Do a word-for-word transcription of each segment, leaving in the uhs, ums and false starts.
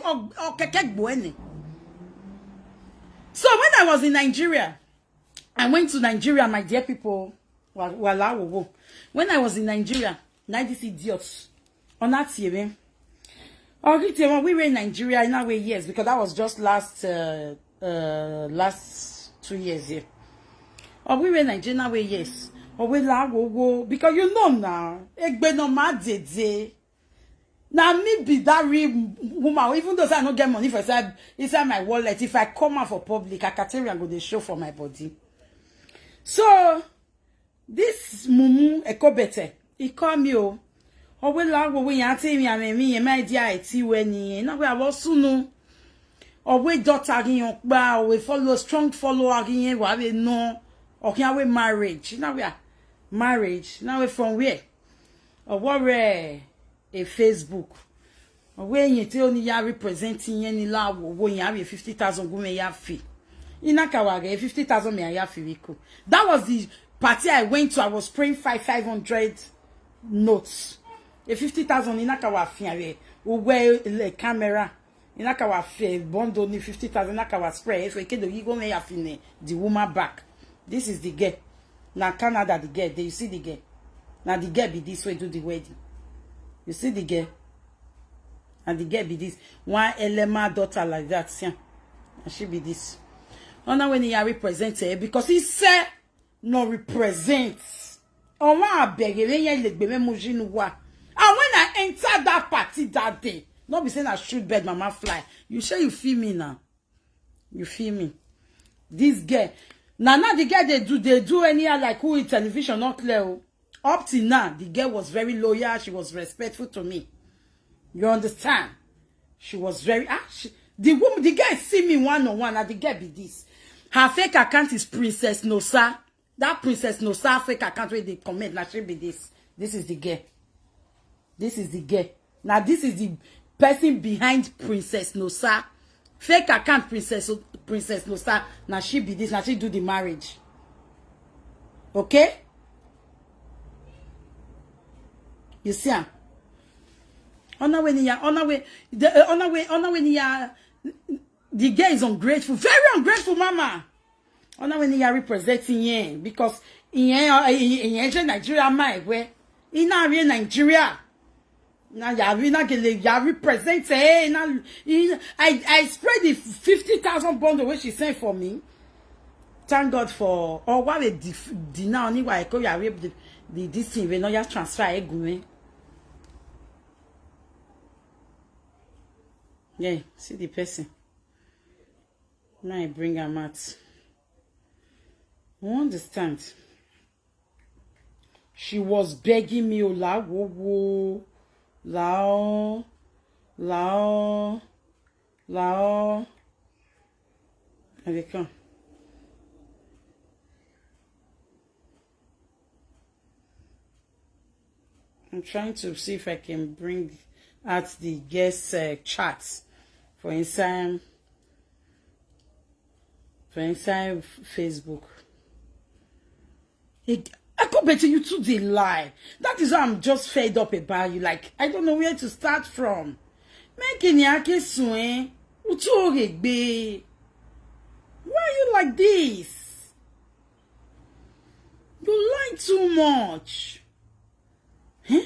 Okeke Gbuene. So when I was in Nigeria, I went to Nigeria, my dear people. Wa- wala wo wo. When I was in Nigeria, now this idiot. On that year, eh? Or we were in Nigeria in our years, because that was just last uh, uh, last two years here. Or we were in Nigeria in our years. Or we la wo wo, because you know now, egbe no ma dede. Now me be that real woman, even though I don't get money for inside, inside my wallet. If I come out for public, I can tell you I'm going to show for my body. So this mumu Ekobete, he call me, oh. Owe la wo we yan te mi ame mi ye my dia eti we ni. Na we awo sunu. Owe daughter gi yon pa, owe follow, strong follower gi yen wa we no. Okin awe marriage. Na we a marriage. Na we from where? Owo re a Facebook. Owe yen te oni ya represent yen ni la wo, wo yen awe fifty thousand gume ya fi. Ina ka wa ge fifty thousand me ya fi wiko. That was the party I went to. I was praying five, five hundred notes. A fifty thousand ina ka wa fi awe. Uwe le camera. Ina ka wa fe bondo ni fifty thousand, ina ka wa spray. If we kedo yi go me ya fi ne, the woman back. This is the girl. Na Canada the girl. Dey, you see the girl. Na the girl be this way do the wedding. You see the girl. And the girl be this. One Elema daughter like that. Yeah. And she be this. Ona when he represent her, because he said no represent. Owa abegere yen legbe me mujinu wa. And when I enter that party that day, no be say na shoot bird mama fly. You say you feel me now. You feel me? This girl. Now, now the girl they do, they do anyhow like who in television, not clear, oh. Up till now, the girl was very loyal. She was respectful to me. You understand? She was very, ah, she, the woman, the girl see me one on one. Now the girl be this. Her fake account is Princess Nosa. That Princess Nosa fake account where they comment. Now she be this. This is the girl. This is the girl. Now this is the person behind Princess Nosa. Fake account Princess Princess Nosa. Now she be this. Now she do the marriage. Okay? You see her? Honor when ya, honor when the uh, honor when honor when ya. The girl is ungrateful, very ungrateful, mama. Honor when ya representing yen because yen yen Nigeria my way. Ina real Nigeria. Na ya we na gele ya represent eh na I I spread the fifty thousand bundle wey she sent for me. Thank God for oh why we the the now ni why I call ya rape the the this thing we no ya transfer egun me. Yeah, see the person. Now I bring am out. You understand? She was begging me, oh, la wo wo, la oh, la oh, la oh. I dey come. I'm trying to see if I can bring out the guest uh, chat for inside for inside Facebook. It, I could bet you too they lie. That is why I'm just fed up about you. Like I don't know where to start from. Make any ake sue. Utu ogegbe. Why are you like this? You lie too much. Huh?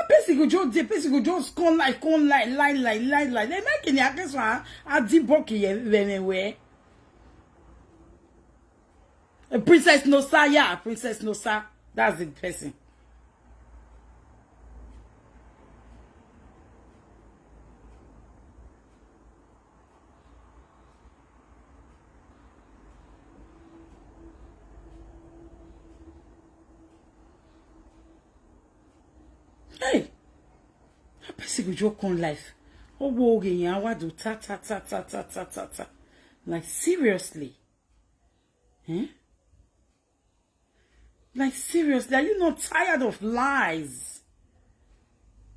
A person go just dey, person go just come lie, come lie, lie, lie, lie, lie. They make any against one. A di boki ye where. Princess Nosa, yeah, Princess Nosa. That's the person. Hey, a person go just come life. Oh, wo ge yan wa do ta ta ta ta ta ta ta ta. Like seriously, eh? Like seriously, are you not tired of lies?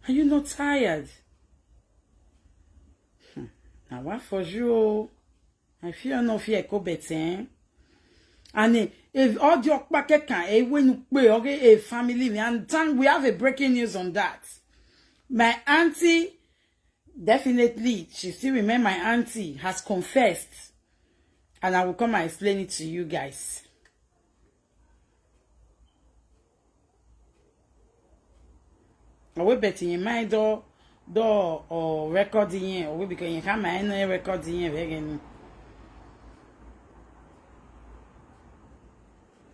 Are you not tired? Hmm. Now what for you? I fear no fear go better. And eh, if all the okpake can, eh, when you pay, okay, a family, and time we have a breaking news on that. My auntie, Definitely, she still remain my auntie, has confessed. And I will come and explain it to you guys. Owe beti yen mai do do or record yen owe because yen ka mai no record yen vegen.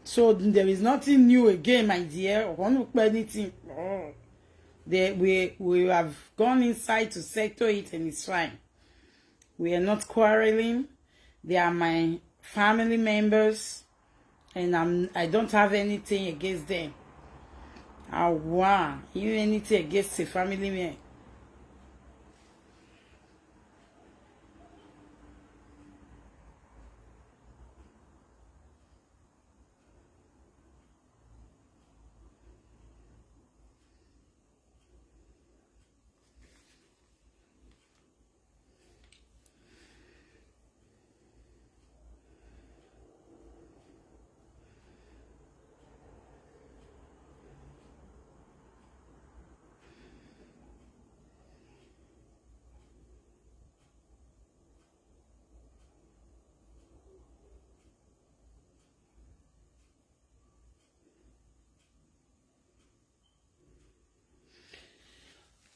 So there is nothing new again, my dear. Or won't look anything. Oh. They, we we have gone inside to settle it and it's fine. We are not quarreling. They are my family members, and I'm I don't have anything against them. I want even anything against a family man.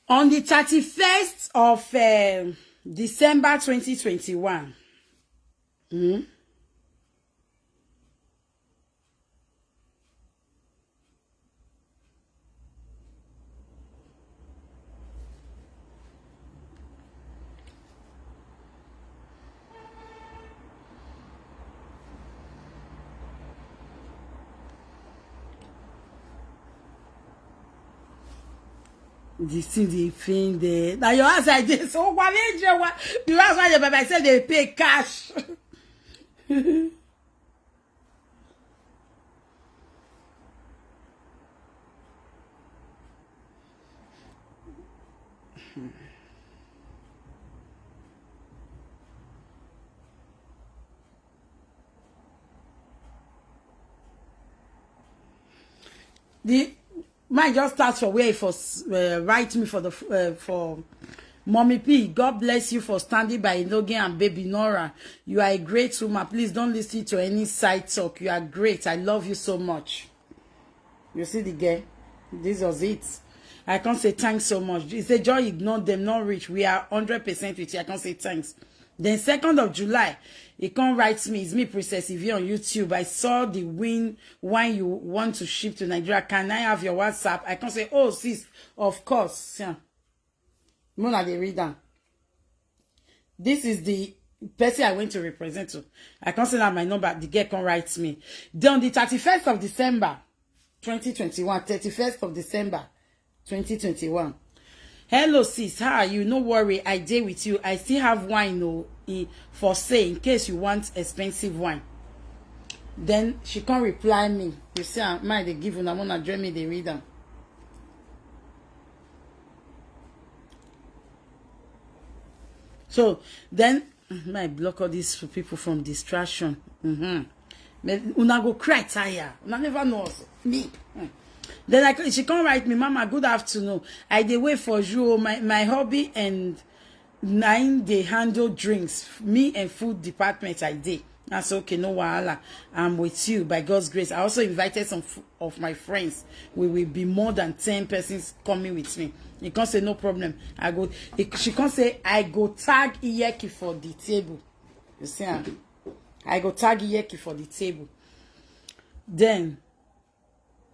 On the thirty-first of uh, December twenty twenty-one, hmm? This thing dey pain there. Now your house like this. So why did you what? The house why the baba say they pay cash. The mine just starts for where he for uh, write me for the uh, for Mommy P. God bless you for standing by Inoge and Baby Nora. You are a great woman. Please don't listen to any side talk. You are great. I love you so much. You see the girl? This was it. I can't say thanks so much. He said, Joy, ignore them, not rich. We are hundred percent with you. I can't say thanks. Then second of July, he come write me, it's me, Princess Ivy on YouTube. I saw the win wine you want to ship to Nigeria. Can I have your WhatsApp? I can't say, oh, sis, of course. Yeah. Mona, they read them. This is the person I went to represent to. I can't say that my number, the girl can't write me. Then on the thirty-first of December, twenty twenty-one, thirty-first of December, twenty twenty-one. Hello, sis. How are you? No worry. I dey with you. I still have wine oh, in, for say in case you want expensive wine. Then she can't reply me. You see, ah, mine they give una wanna join me, they read them. So then, mm, I block all these people from distraction. Mm-hmm. Una go cry tire. Una never know us. Me. Mm. Then I, she come write me, Mama, good afternoon. I dey wait for you. Oh, my, my hobby and nine they handle drinks. Me and food department, I dey. That's okay, no wahala. I'm with you by God's grace. I also invited some of my friends. We will be more than ten persons coming with me. He can't say no problem. I go. He, she can't say I go tag Iyeki for the table. You see, ah, I go tag Iyeki for the table. Then,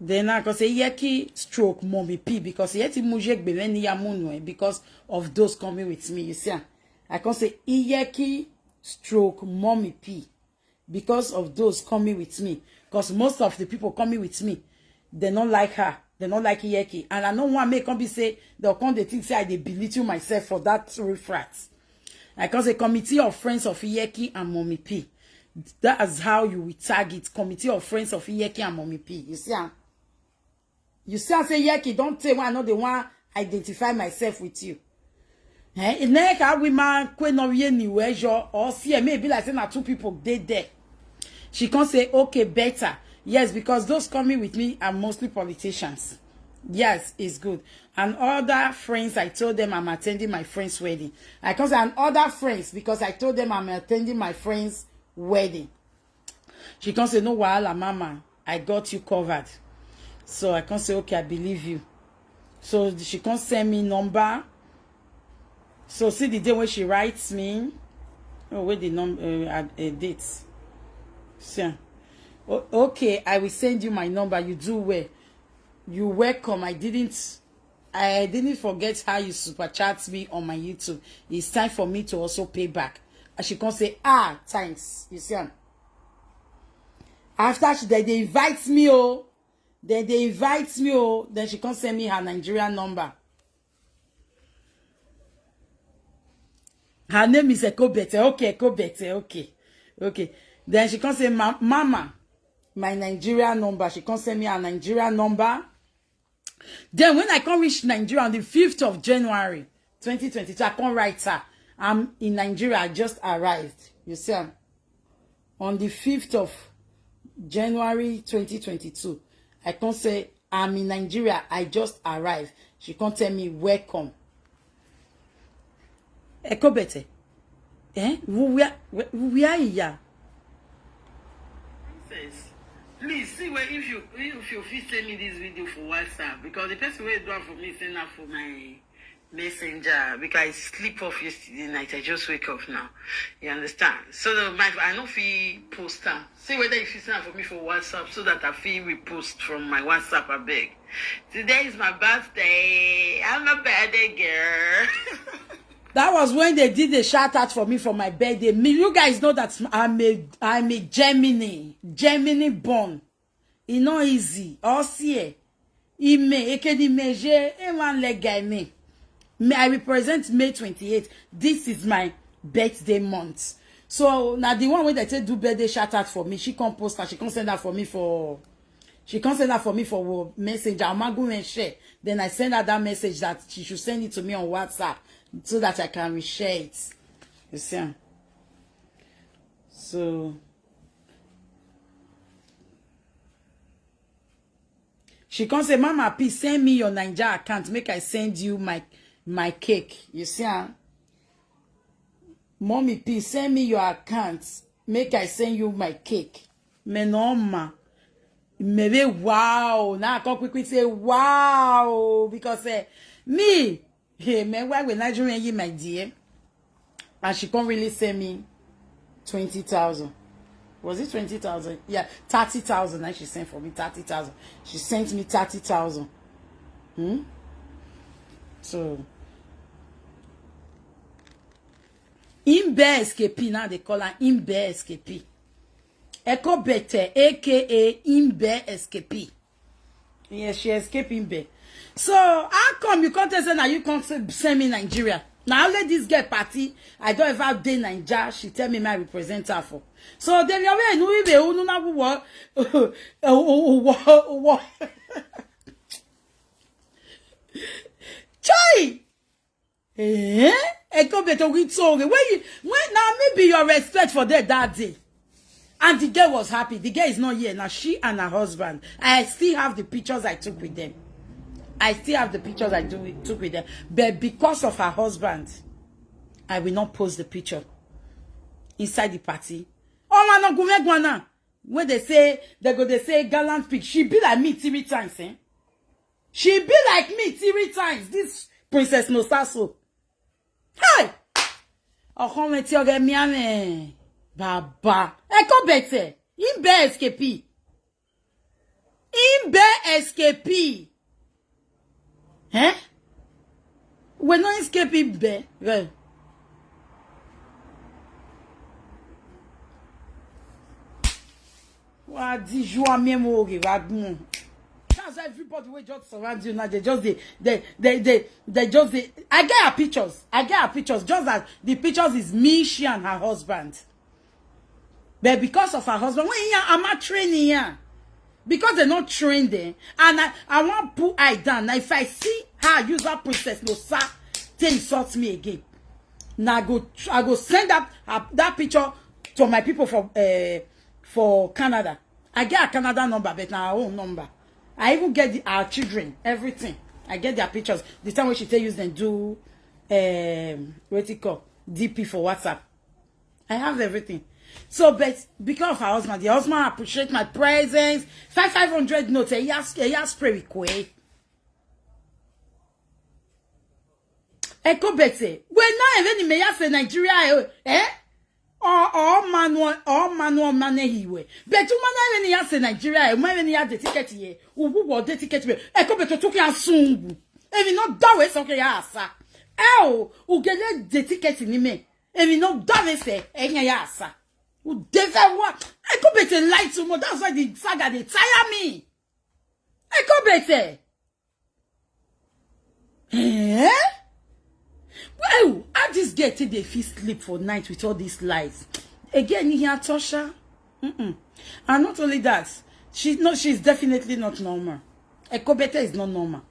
then I go say Iyeki stroke Mommy P because Iyeki mujek beveni ya munu eh, because of those coming with me. You see, ah, I can say Iyeki stroke Mommy P because of those coming with me. Because most of the people coming with me, they don't like her. They don't like Iyeki. And I don't want make come be say they'll come they think say I they belittle myself for that refrat. I can say committee of friends of Iyeki and Mommy P. That's how you will target committee of friends of Iyeki and Mommy P. You see, ah, you see, I say Iyeki don't say why I know they want identify myself with you. Eh, it never can we man kwe no ye ni we jo or see eh, maybe like say na two people dey there. She can say okay better. Yes, because those coming with me are mostly politicians. Yes, it's good. And other friends, I told them I'm attending my friend's wedding. I can't say and other friends because I told them I'm attending my friend's wedding. She can't say, "No wahala, mama, I got you covered." So I can't say, "Okay, I believe you." So she can't send me number. So see the day when she writes me. Oh, wait, the number, uh, uh, date. So, "O- okay, I will send you my number. You do well. You welcome. I didn't, I didn't forget how you super chat me on my YouTube. It's time for me to also pay back." And she can't say, "Ah, thanks." You see, am? After she, they, they invite me, oh, then they invite me, oh, then she can't send me her Nigerian number. Her name is Ekobete. Okay, Ekobete. Okay, okay. Then she can't say, "Ma- "Mama, my Nigerian number." She can't send me her Nigerian number. Then when I come reach Nigeria on the fifth of January twenty twenty-two, I come write her, "I'm in Nigeria. I just arrived." You see, am? On the fifth of January twenty twenty-two, I can't say, "I'm in Nigeria. I just arrived." She can't tell me, "Welcome." Ekobete. Eh? Who, where, where, where, yeah? Nonsense. Please see where if you if you fit send me this video for WhatsApp, because the person wey do am for me send am for my messenger, because I sleep off yesterday night. I just wake up now. You understand? So the, my I no fit post am. See whether you fit send am for me for WhatsApp so that I fit repost from my WhatsApp. I beg. Today is my birthday. I'm a birthday girl. That was when they did a shout out for me for my birthday. Me, you guys know that I'm a I'm a Gemini, Gemini born. E no easy. Osie, Ime, Ekedime, Je, Ewan Lega, me. Me, I represent May twenty-eighth. This is my birthday month. So now the one wey they say do birthday shout out for me, she come post and she come send that for me for she come send that for me for wo- messenger. Amagun and share. Then I send her that message that she should send it to me on WhatsApp so that I can reshare it. You see? So she come say, "Mama P, send me your Naija account, make I send you my my cake." You see, huh? "Mommy P, send me your account, make I send you my cake." Me no ma. Maybe wow. Now I come quickly say wow because eh, me, hey man, why will Nigerian ye my dear? And she can't really send me twenty thousand. Was it twenty thousand? Yeah, thirty thousand. And she sent for me thirty thousand. She sent me thirty thousand. Hmm? So, Imbe S K P, now they call her Imbe S K P. Ekobete, A K A Imbe S K P. Yes, she escaped Imbe. So, how come you can't say now you can't s- send me Nigeria? Now, only this girl party, I don't ever day Nigeria. She tell me my represent her for. So, then you know, we be who know what? Chai! Eh? Ekobete, we told you. When you, when now maybe your respect for that, that day. And the girl was happy. The girl is not here now. She and her husband. I still have the pictures I took with them. I still have the pictures I do, took with them. But because of her husband, I will not post the picture inside the party. Oh, man, no, go make one now. When they say, they go, they say gallant pic. She be like me three times, eh? She be like me three times. This Princess Nosaso. Hey! Ọkọ mi ti ọgẹ mi ame. Baba. Ekobete. Imbe S K P. Imbe S K P. Eh? We no escape Imbe. Well. Wa di ju a memory wa gun. That's why everybody will just surround you now. They just they they they they, they just they, I get her pictures. I get her pictures. Just that the pictures is me, she and her husband. But because of her husband, when yeah, I'm not training here. Because they not trained there. And I, I want put eye down. Now if I see her use that Princess Nosa, then insult me again. Now I go I go send that uh, that picture to my people for uh, for Canada. I get a Canada number, but now her own number. I even get the, our children, everything. I get their pictures. The time when she tell use them do, um, what it call, D P for WhatsApp. I have everything. So, but because of her husband, the husband appreciate my presence. Five five hundred notes. He has he has spray with Kwe. Eko bete. We na even me ya say Nigeria eh? Eh? Or or manual or manual mane hiwe. But you man even ya say Nigeria eh? Man even ya the ticket here. Ugu wo the ticket we. Eko bete tuki asungu. Even not that way so ke ya asa. Eh o, ugele the ticket ni me. Even not that way say enya ya asa. U deve wa. Eko bete lie too much. That's why the saga dey tire me. Eko bete. Eh? Well, how this girl take dey fit sleep for night with all these lies? Again, he had Tosha. Mm-mm. And not only that, she no, she's definitely not normal. Ekobete is not normal.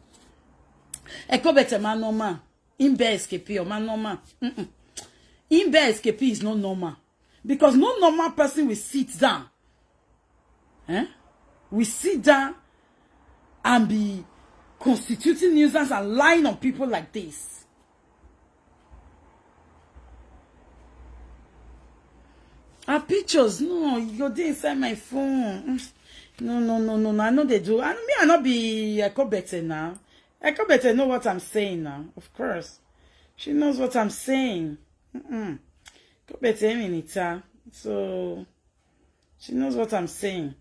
Ekobete ma normal. Imbe escape or ma normal. Mm-mm. Imbe escape is not normal. Because no normal person will sit down. Eh? We sit down and be constituting nuisance and lying on people like this. Her pictures, no, you go dey inside my phone. Mm. No, no, no, no, no. I know they do. And me, I not be Echo Better now. Echo Better know what I'm saying now, of course. She knows what I'm saying. Mm-mm. Echo Better, so she knows what I'm saying.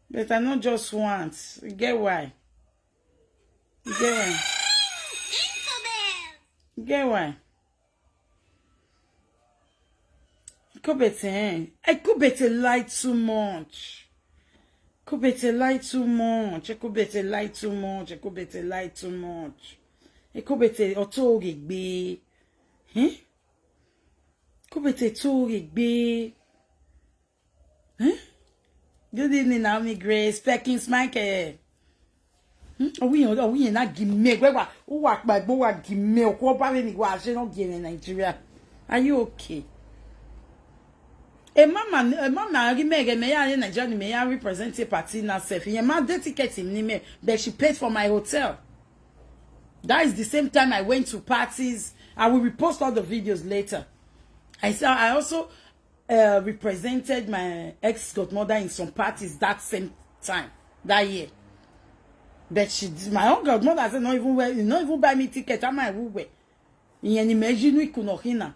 But I not just want. You get why? You get why? You get why? Ekobete, eh? Ekobete lie too much. Ekobete lie too much. Ekobete lie too much. Ekobete lie too much. Ekobete oto ogegbe. Eh? Ekobete to ogegbe. Eh? Good evening, Naomi Grace Perkins Michael. Hmm? Owiyen, owiyen na gime. Wewa, uwa kpagbo wa gime. Okwo ba we ni wa se no gime Nigeria. Are you okay? A mama, a mama, gi me, me ya in Nigeria, me ya represent a party na self. Ye ma dey ticket him ni me, but she paid for my hotel. That is the same time I went to parties. I will repost all the videos later. I saw, I also uh, represented my ex godmother in some parties that same time that year. But she, my own godmother said, "Not even wear, not even buy me ticket." Am I who wear? In any measure, you could not hina.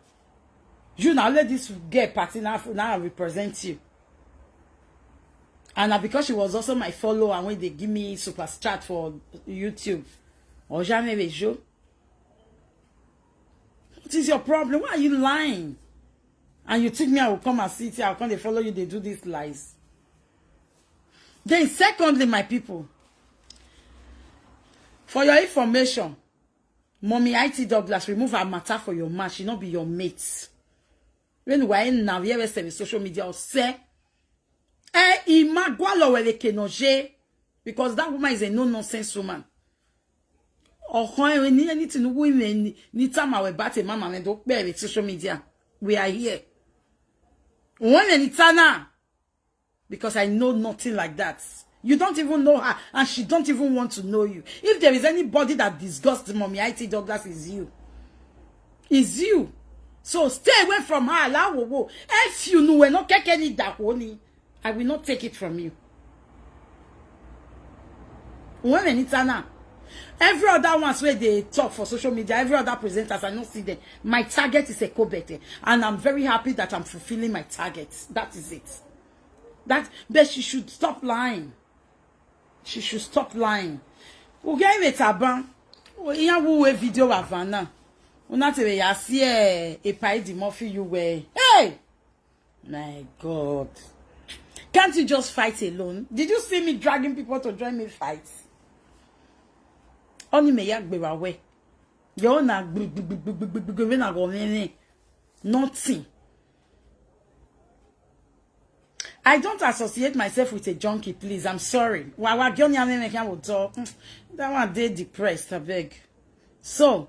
You now let this girl party now, now represent you. And now because she was also my follower and when they give me super chat for YouTube, or jamais les jeux. What is your problem? Why are you lying? And you think me, I will come and sit here, I'll come and follow you, they do these lies. Then, secondly, my people, for your information, Mommy I T Douglas, remove her matter for your man. She not be your mate. When we are in now, here we say social media or say, eh, imagwalo wele kenoje. Because that woman is a no-nonsense woman. Or when any anything women ni time I will bat a mama and don't bear with social media. We are here. When any tana, because I know nothing like that. You don't even know her, and she don't even want to know you. If there is anybody that disgusts Mommy I T Douglas, is you. Is you. So stay away from her. Lawowo. If you know we're not keke ni dakoni, I will not take it from you. When any tana, every other ones where they talk for social media, every other presenters, I don't see them. My target is Ekobete, and I'm very happy that I'm fulfilling my target. That is it. That, but she should stop lying. She should stop lying. Uge me taban. Iya wu we video wa vana. Una te we ya si e, e pa di Murphy you we. Hey! My God. Can't you just fight alone? Did you see me dragging people to join me fight? Oni me ya gbe wa we. Yo na gbe gbe gbe gbe gbe gbe gbe na go me me. Nothing. I don't associate myself with a junkie, please. I'm sorry. Wa wa gyo ni ame me kan wo to. Mm, that one dey depressed, I beg. So,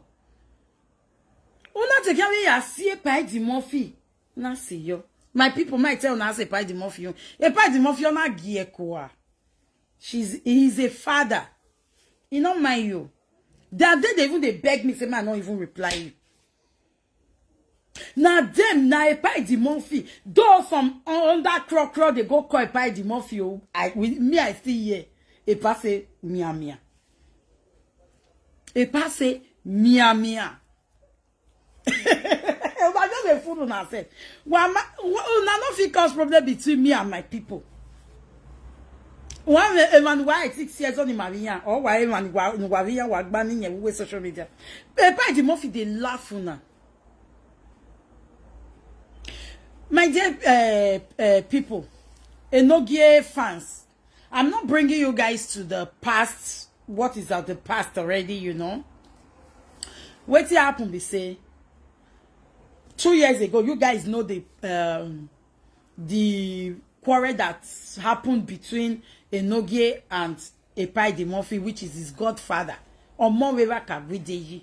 una te kan we ya si e pa di Murphy. Na si yo. My people might tell na si e pa di Murphy. E pa di Murphy na gi e kwa. She's he's a father. He not mind you. That day they even they beg me, say man, not even reply you. Now them, now I pay the monthly. Though some under crawl crawl, they go call pay the monthly. Oh, I with me, I still here. A pass say mia mia. A pass say mia mia. Una just dey fool una sef. Una no fit cause problem between me and my people. One Emmanuel, I think six years on Maria or why Emmanuel Maria wa gbani yẹn wey social media. Epa the Murphy dey laugh una. My dear uh, uh, people, Enogie fans, I'm not bringing you guys to the past. What is at the past already, you know? What happened, they say, two years ago, you guys know the um, the quarrel that happened between Enogie and Epai de Murphy, which is his godfather, Omowera Kawideyi.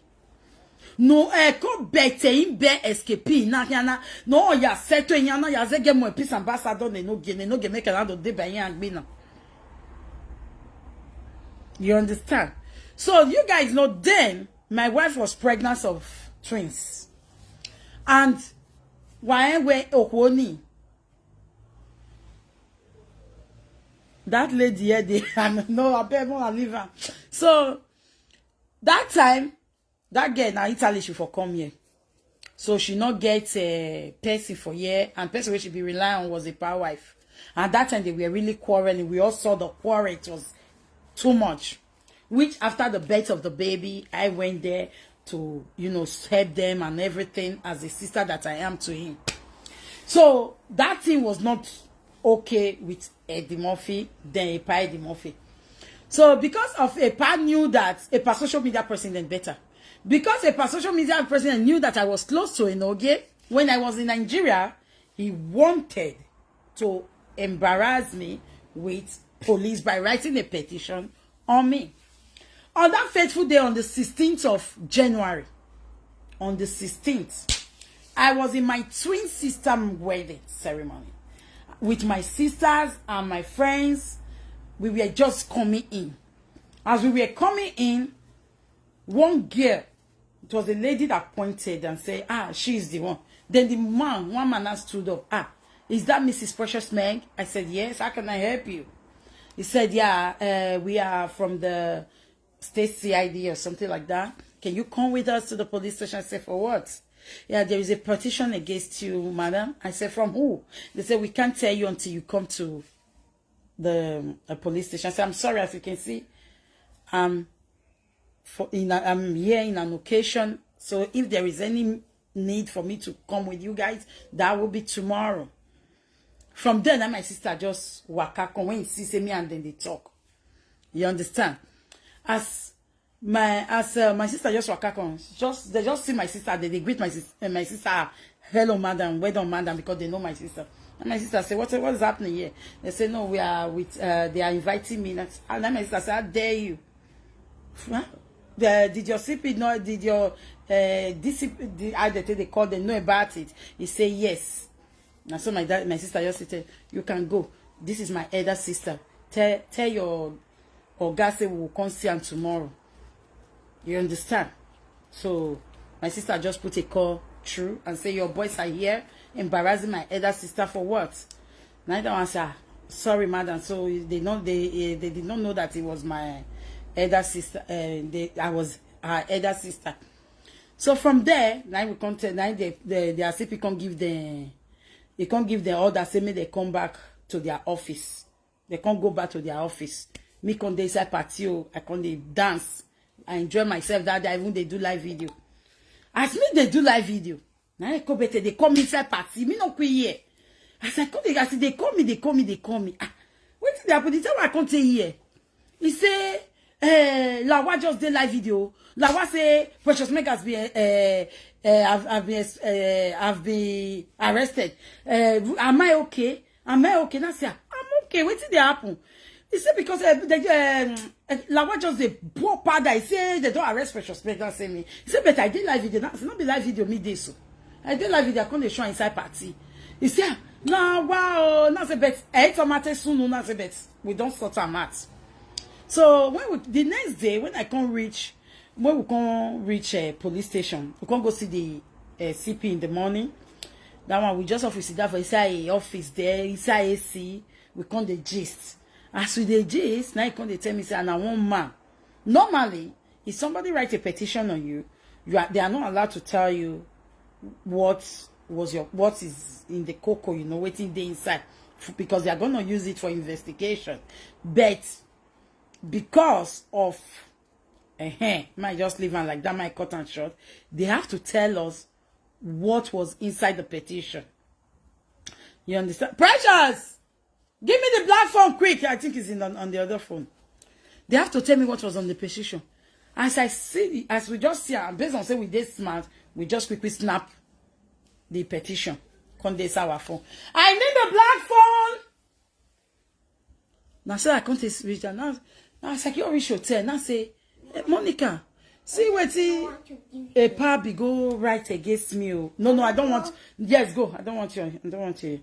No, eh, ko bete in be escape na yana. No, ya seto yana ya zege mo peace ambassador ne no ge ne no ge make another day by yan gbina. You understand? So you guys know then my wife was pregnant of twins. And why we Okwoni? That lady here, they no, I beg more leave her. So that time, that girl now Italy she for come here. So she not get a person for here, and person where she be relying on was a power wife. And that time they were really quarreling. We all saw the quarrel, it was too much. Which after the birth of the baby, I went there to, you know, help them and everything as a sister that I am to him. So that thing was not okay with Eddie Murphy, then Epa Eddie Murphy. So because of Epa knew that Epa social media president better, because Epa social media president knew that I was close to Enogie when I was in Nigeria, he wanted to embarrass me with police by writing a petition on me. On that fateful day, on the sixteenth of January, on the sixteenth, I was in my twin sister wedding ceremony with my sisters and my friends. We were just coming in. As we were coming in, one girl, it was a lady that pointed and said, "Ah, she's the one." Then the man, one man now stood up. "Ah, is that Missus Precious Meg?" I said, "Yes, how can I help you?" He said, "Yeah, uh, we are from the state C I D or something like that. Can you come with us to the police station?" I said, "For what?" "Yeah, there is a petition against you, madam." I said, "From who?" They said, "We can't tell you until you come to the uh, police station." I said, "I'm sorry, as you can see, um, for in a, I'm here in an occasion. So if there is any need for me to come with you guys, that will be tomorrow." From then, my sister just waka come when she see me and then they talk. You understand? As my as uh, my sister just waka come, just they just see my sister, they, they greet my sister, my sister, "Hello, madam, well done, madam," because they know my sister. And my sister say, "What what is happening here?" They say, "No, we are with. Uh, they are inviting me." And then my sister say, "How dare you?" Huh? The, did your C P know? Did your uh, D C P? The, how they, they call them know about it? He say yes. And so my dad, my sister just said, "You can go. This is my elder sister. Tell tell your oga say we will come see am tomorrow." You understand? So my sister just put a call through and say, "Your boys are here embarrassing my elder sister for what?" Now that one say, "Ah, sorry, madam." So they know they eh, they did not know that it was my elder sister. Uh, they, I was her elder sister. So from there, now we come tell now the the the C P come give them, they come give them order say make they come back to their office. They can't go back to their office. Me come dey inside party o, I come dey dance. I enjoy myself that day. I even dey do live video. As me dey do live video, now I come better. They come inside party. Me no quit here. As I come, as they call me, they call me, they call me. Ah, what did they happen? The time I come to here, he say, eh, "Lawa just dey live video. Lawa say Precious Meg has been, eh, eh, have, have been, eh, have been arrested. Eh, am I okay? Am I okay?" Now say, "I'm okay. What did they happen?" He said, "Because uh, the, um, uh, Lawa just dey pour powder." He say they don't arrest Precious Meg. Now say me. He said, "But I did live video." Now say, "Not be live video me this so. I did live video. I come dey show inside party." He said, "No, wow." Now say, "But I ate tomato soon." Now say, "But we don't sort am out." So when we, the next day, when I come reach, when we come reach a police station, we come go see the uh, C P in the morning. That one, we just office sit down for inside a office there, inside A C. We come the gist. As we the gist, now he come dey tell me say, "And I want man." Normally, if somebody write a petition on you, you are, they are not allowed to tell you what was your, what is in the cocoa, you know, waiting day inside, f- because they are going to use it for investigation. But because of, uh, might just leave am like that, might cut am short. They have to tell us what was inside the petition. You understand? Precious, give me the black phone quick. I think it's in on, on the other phone. They have to tell me what was on the petition. As I see, as we just see, and based on say we dey smart, we just quickly snap the petition. Come this our phone. I need the black phone. Now say I come to reach down. Now, now I secure reach hotel. Now say, "Eh, Monica, see wetin Epa be go write against me. Oh, no, no, I don't want. Yes, go. I don't want you. I don't want you."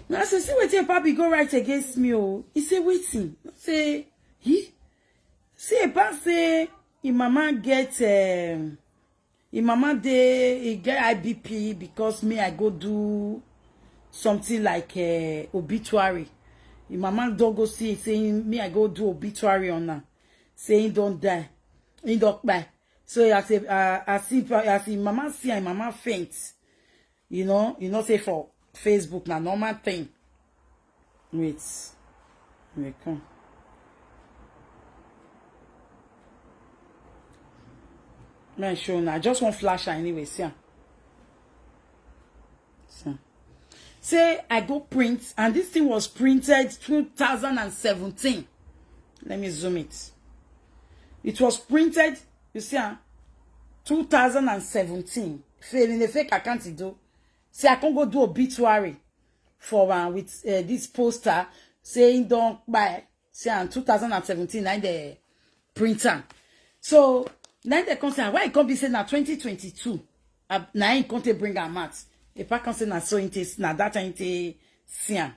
Now I say, "See wetin Epa be go write against me. Oh, he say wetin?" I say, "He see Epa say him mama get um, him mama dey, he get I B P because me I go do something like uh, obituary. Him mama don go see say me I go do obituary on her. Say he don die, he don die." So as a, uh, as he, as him mama see, him mama faint. You know, you know say for Facebook na normal thing. Wait, wait, come. Make I show now. I just want flash her anyway. See am. See am. Say I go print, and this thing was printed two thousand and seventeen. Let me zoom it. It was printed, you see, ah, two thousand and seventeen. Fa- In a fake account, e do. Say I can't go do obituary for uh, with uh, this poster saying don't buy. Say in two thousand and seventeen, I the print am. So now they come say, "Why it can't be say na twenty twenty-two?" Uh, now it can't bring am out. If I can say na so it is, na that time it is, see am.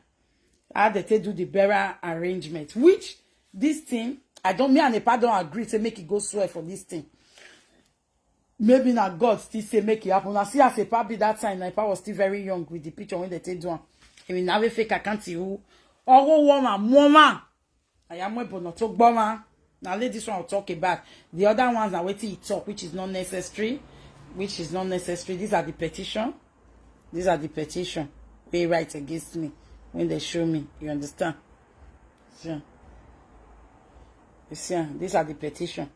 How they take do the burial arrangement, which this thing, I don't, me and Epa don't agree to make it go swear for this thing. Maybe na God still say make it happen. I see as Epa be that time, na Epa was still very young with the picture when they take do am. I mean, now we fake account you. Oh, woman, woman. I am a bono to gboma. Now let this one talk about. The other ones are waiting to talk, which is not necessary. Which is not necessary. These are the petition. These are the petition they write against me when they show me. You understand? So, you see, ah, these are the petition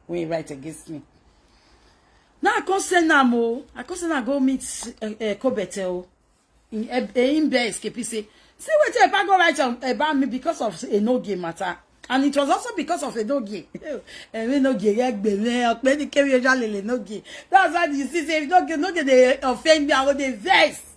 when he write against me. Now I can't send am. Oh, I can't send am go meet uh, uh, Kobete. Oh, in uh, in bed escape. He say, "See what if I go write am about me because of a no game matter." And it was also because of a no game. And we no game, yeah, baby, or many carry a no game. That's why you see, say, if no game, no game, they offend me, I go dey vex.